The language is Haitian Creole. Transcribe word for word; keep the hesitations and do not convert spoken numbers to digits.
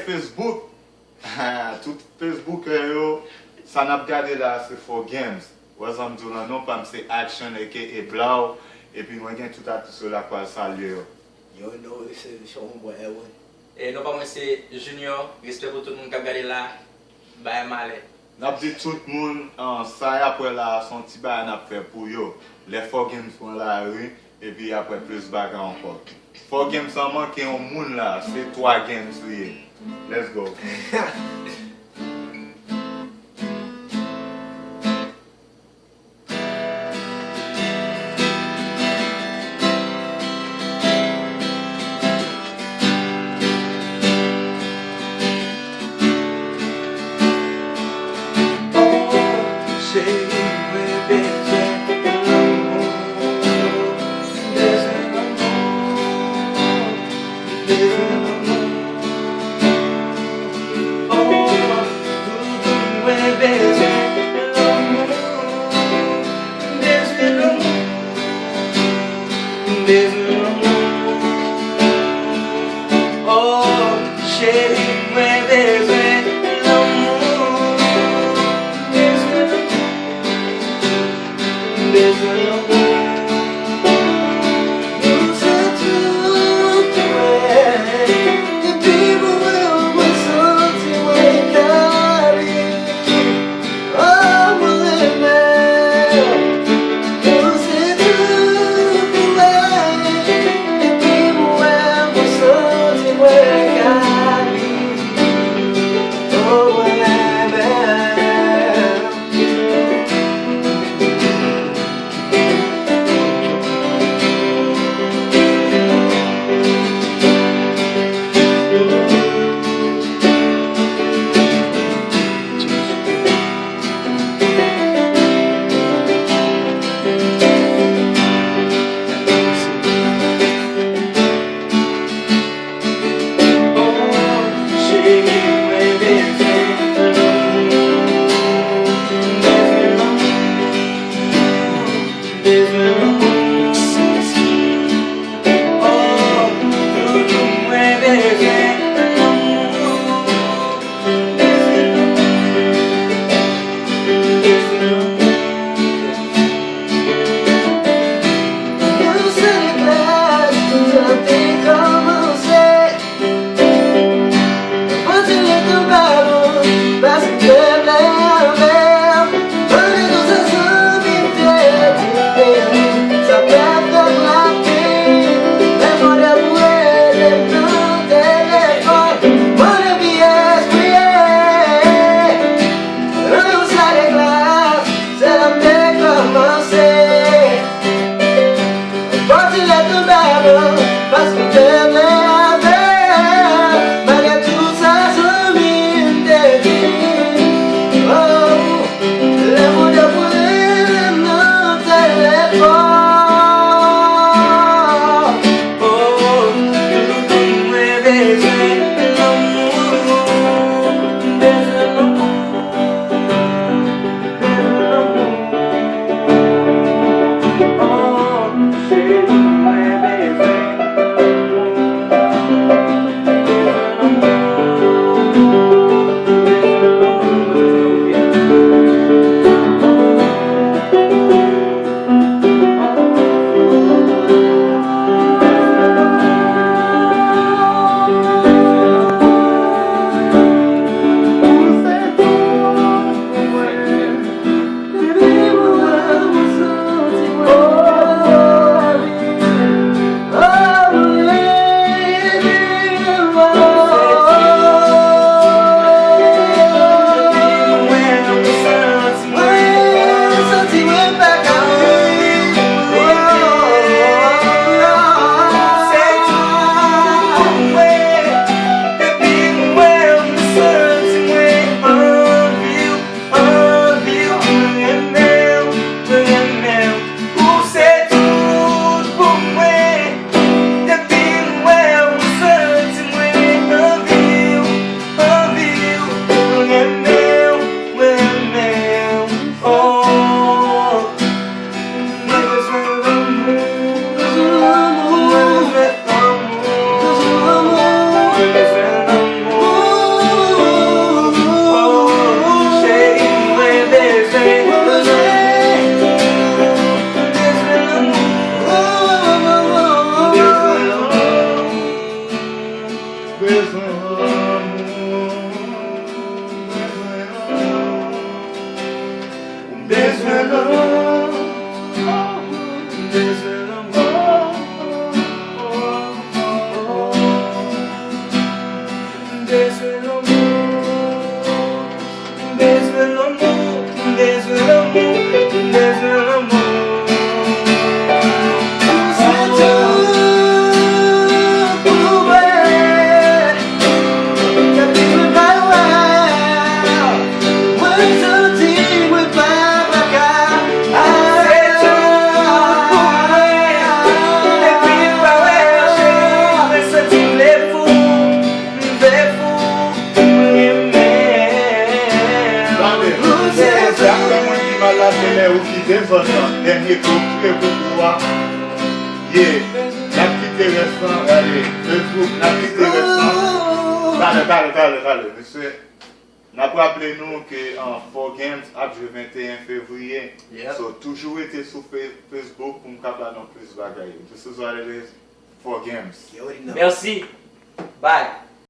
Facebook. Tout Facebookè yo, sa n ap gade la se Four Games. Wè sa m di w lan, non pa m se Action aka Blaw. Epi mwen gen tout atis yo la k pral salye yo. Yo, nou se se yon bwè, wi. E non pa mwen se Junior, respè pou tout moun k ap gade la, bay malè. N ap di tout moun, ah, sa y ap wè la a se yon ti bagay n ap fè pou yo. Lè Four Games pran lari, epi y ap wè plis bagay ankò. Four Games an manke yon moun la, se twa Games li ye. Let's go. Cheri, mwen bezwen lanmou. Bezwen lanmou. Bezwen lanmou. Oh, doudou, mwen bezwen lanmou. Bezwen lanmou. Bezwen lanmou. Oh, cheri, mwen bezwen lanmou. Bezwen lanmou. Bezwen lanmou. Nou se tout mwen. Depi mwen wè w, mwen santi mwen ka viv. Oh, mwen renmen w. Ou se tout pou mwen. Depi mwen wè w, mwen santi mwen ka viv. Bezwen lanmou, bezwen lanmou, bezwen lanmou, bezwen lanmou, bezwen lanmou. M bezwen lanmou, m bezwen lanmou, m bezwen lanmou. Ou se tout pou mwen, depi mwen pa wè w, mwen santi mwen pa, pa ka. Se tout pou mwen, depi m pa wè w, cheri, mwen santi m vle fou, m vle fou. Tande, se apre moun ki mal la, se lè ou kite zòn nan. Dènye kou, kite koukou a. Ye, n ap kite rès lan, gade, Facebook, n ap kite rès lan. Talè, talè, talè, talè, mesye. N ap raple nou ke, an, Four Games ap jwe venteyen fevriye. So, toujou rete sou Fe-, Facebook pou m ka ba nou plis bagay. This is what it is, Four Games. Mèsi. Bye.